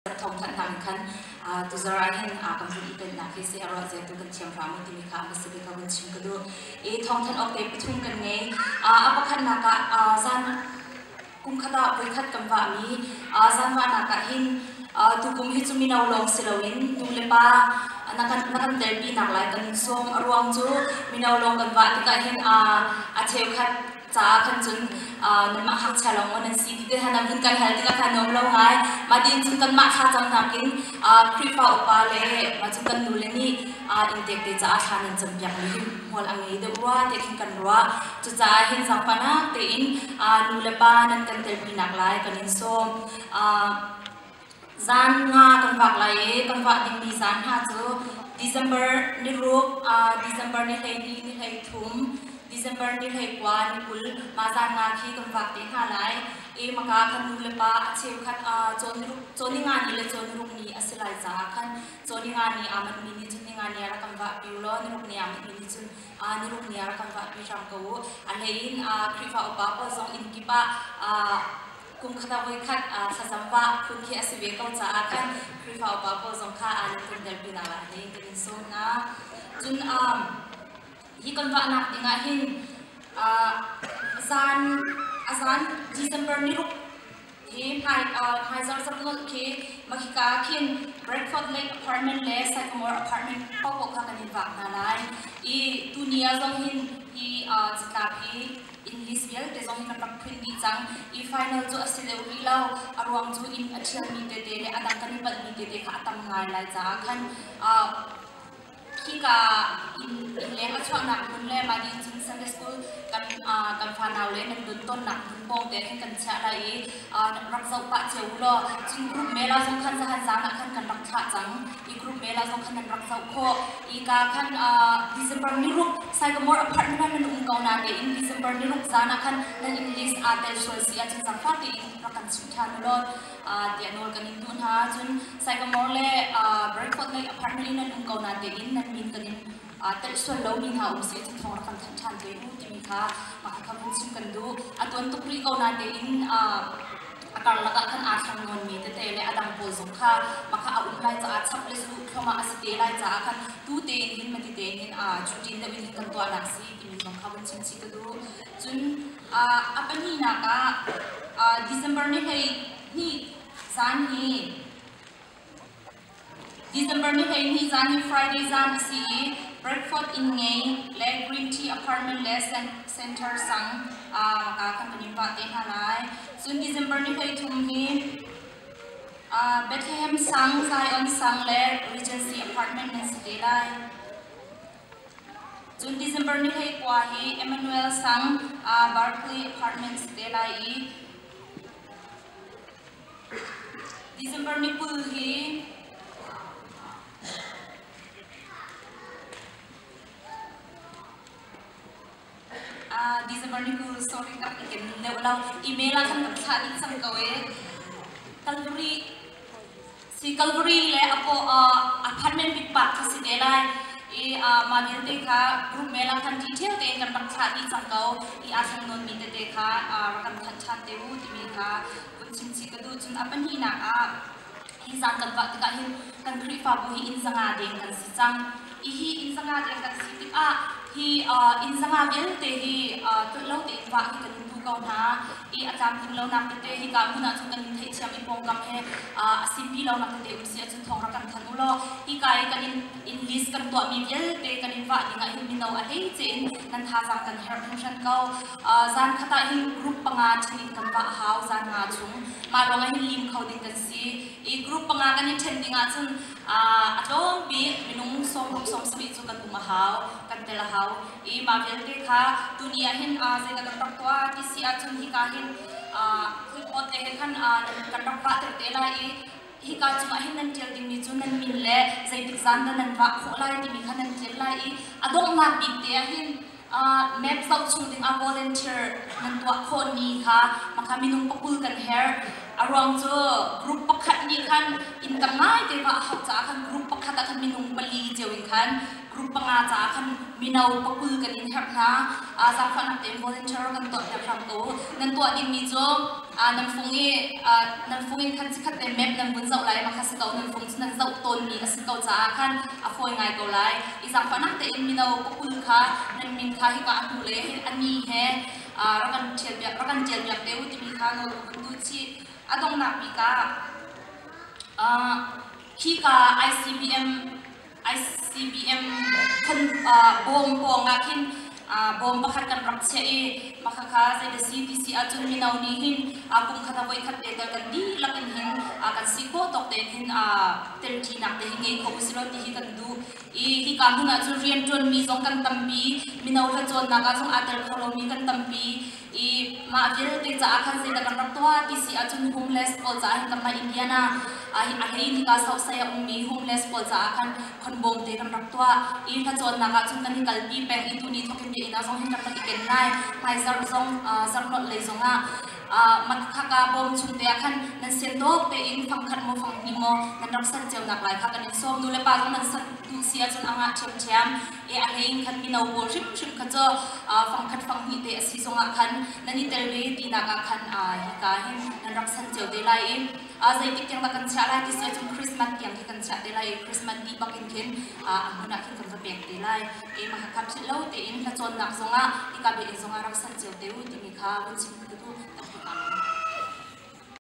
Thawngthanh hna in khan tuzarh ah hin kan vun i pennak hi seh a ruah zia tu kan thiam hram u timi kha a hmasa bik ah vun chim ka duh. I thawngthanh awk te pathum kan ngei. A pakhatnak ah zan kum khat ah voikhat kan vahmi zan vahnak ah hin tukum hi cu mino lawng si loin nu le pa na kan telpi nak lai kan sawm. A ruang cu mino lawng kan vah tikah hin a cheukhat caah khan cun nanmah ngakchia lawng maw nan si ti te kha nan vun kan hal tikah khan nuam lo ngai. Mah tiin cun kanmah thlacam nakin Khrihfa upa le mah cun kan nule nih inntek te caah thla nan campiak mi hi hmual a ngei deuh rua ti khin kan ruah. Cucaah hin zaangfahnak tein nu le pa nan kan telpi nak lai kan in sawm. Zan nga kan vak lai i kan vah dingmi zan hna cu December ni ruk, December ni 12, ni 13, December ni 19, ni 20, mah zan nga khi kan vak te hna lai. I maka khan nu le pa a cheukhat cawn ni nga ni le cawn ni ruk ni a si lai caah khan cawn ni nga ni aa manhmi nih cun ni nga ni ah rak kan vah pi u law ni ruk ni aa manhmi nih cun ni ruk ni ah rak kan vah pi hram ko u. A hlei in Khrihfa upa pawl zong inn kip ah kum khat ah voikhat thlacam vah phun khi a si ve ko caah khan Khrihfa upa pawl zong kha an kan telpi nak ah hin kan in sawm hna. Cun hi kan vahnak ding ah hin zan a zan December ni ruk hi hmai hmaizar zarh khi makhika khin Bradford Lake Apartment le Sycamore Apartment paohpaoh kha kan in vak hna lai. I tuni ah zong hin hi catlap hi English vialte zong hi kan rak print dih cang i final cu a si deuh rih lo. A ruang cu inn a ṭhialmi tete le a dang kan i palhmi tete kha a tam ngai lai caah khan khika innleng a chuahnak hmun le mah nih cun Sunday school kan fanau le nan don tawnnak hmun pawng te khan kan chiah lai i rak zoh pah cio u law. Cun group mail ah zong khan zahan zan ah khan kan rak thlah cang i group mail ah zong khan nan rak zoh khawh. I ka khan December ni ruk Sycamore apartment ah nan um ko na tein December ni ruk zan ah khan nan in list aa tel sual si ahcun zangfah tein rak kan chim ṭhan u law tiah nawl kan in duh hna. Cun Sycamore le Bradford lei apartment in nan um ko na tein nan min kan in telh sual lomi hna um si ahcun thawng rak kan thanh ṭhan te u timi kha mah kha vun chim kan duh. A tuan tuk rih ko na tein a karlak ah khan aa thleng nawnmi tete le a dang pawl zong kha mah kha a um lai caah chap le zuh thluahmah a si te lai caah khan tu tein hin mati tein hin cutin deuh in hin kan tuahnak si timi zong kha vun chim chih ka duh. Cun a pahnihnak ah December ni 12 zan hi December ni 12 zan hi Friday zan a si i Bradford inn ngei le Green Tea Apartment le Center sang ka company vah te hna lai. Cun December ni 13 hi Bethlehem sang, Zion sang le Regency Apartment nan si te lai. Cun December ni 19 hi Emmanuel sang, Barclay Apartment si te lai i December ni 20 hi December ni 20, sorry, ka ken deuh lo. Email ah khan kan thlah ding cang ko e. Calvary si Calvary le apo apartment big park kha si te lai i mah vialte kha group mail ah khan detail tein kan rak thlah dih cang ko i aa thleng nawn mi tete kha rak kan thanh ṭhan te u timi kha vun chim chih ka duh. Cun a pahnihnak ah hi zan kan vah tikah hin kan Khrihfabu hi inn 500 deng kan si cang i hi inn 500 deng kan si tikah hi inn 500 vialte hi tlolh lo tein vah hi kan in duh ko hna i a tlamtling lonak tete hi ka hmun ahcun kan in theihthiam i pawngkam he a simpi lonak tete um si ahcun thawng rak kan thanh u law hika i kan in list kan tuahmi vialte kan in vah ding ah hin mino a hleice in nan thazaang kan herh hringhran ko. Zan khat ah hin group panga ṭhen in kan vah a hau. Zan nga chung mah lawng ah hin lim kho ding kan si i group panga kan i ṭhen ding ahcun a tlawm bik minung 60 70 cu kan um a hau, kan tel a hau i mah vialte kha tuni ah hin zeidah kan rak tuah ti si ahcun hika hin clipboard te he khan kan rak vahter te lai i hika cungah hin nan ṭial dingmi cu nan min le zeitik zan dah nan vah khawh lai timi kha nan ṭial lai i a donghnak bik te ah hin map zoh chung ding ah volunteer nan tuah khawh ni kha makha minung pakul kan herh. A ruang cu group pakhat nih khan inn tam ngaite va a hauh caah khan group pakhat ah khan minung pali cio in khan group panga caah khan mino pakul kan in herh hna. Zaangfahnak tein volunteer kan tuah piak hram ko. Nan tuah dingmi cu nan fung i nan fung in khan chikkhat te map nan vun zoh lai ma kha si ko nan fung cu nan zoh tawnmi a si ko caah khan a fawi ngai ko lai. I zaangfahnak tein mino pakul kha nan min kha hika a hnu le a ni he rak kan ṭhial piak rak kan ṭial piak te u timi kha nawl ka vun duh chih. A donghnak bik ah khika ICBM ICBM khan bawm pawng ah khin bawm pakhat kan rak chiah i mah kha zei si ti si ahcun mino nih hin kum khat ah voi khat te tal kan dihlak in hin kan si khawh tawk tein hin telṭinak te hi ngei kho usih law ti hi kan duh i hika hmun ah cun rianṭuanmi zong kan tampi mino hla cawnnak ah zong aa tel kho lomi kan tampi i mah vialte caah khan zeidah kan rak tuah ti si ahcun homeless pawl caah hin kanmah Indiana a hlei in hika South a ummi homeless pawl caah khan khonbawm te kan rak tuah i hla cawnnak ah cun kan i kalpi peng i tuni thawkin biakinn ah zong hin kan rak i ken lai hmaizarh zong zarhnolh lei zongah khaka bawm chung te ah khan nan sian tawk tein fangkhat maw fanghnih maw nan rak san cio nak lai kha kan in sawm nu le pa zong nan san duh si ahcun a ngah ṭhiamṭhiam e a hlei in khan mino pawl hrimhrim kha cu fangkhat fanghnih te a si zongah khan nan i tel ve tinak ah khan hika hin nan rak san cio te lai i zeitik tiang dah kan chiah lai ti si ahcun Christmas tiang khi kan chiah te lai i Christmas dih bak in khin a hmun ah khin kan va pek te lai e mah kha philh lo tein hla cawnnak zongah hika biakinn zongah rak san cio te u timi kha vun chim ka duh.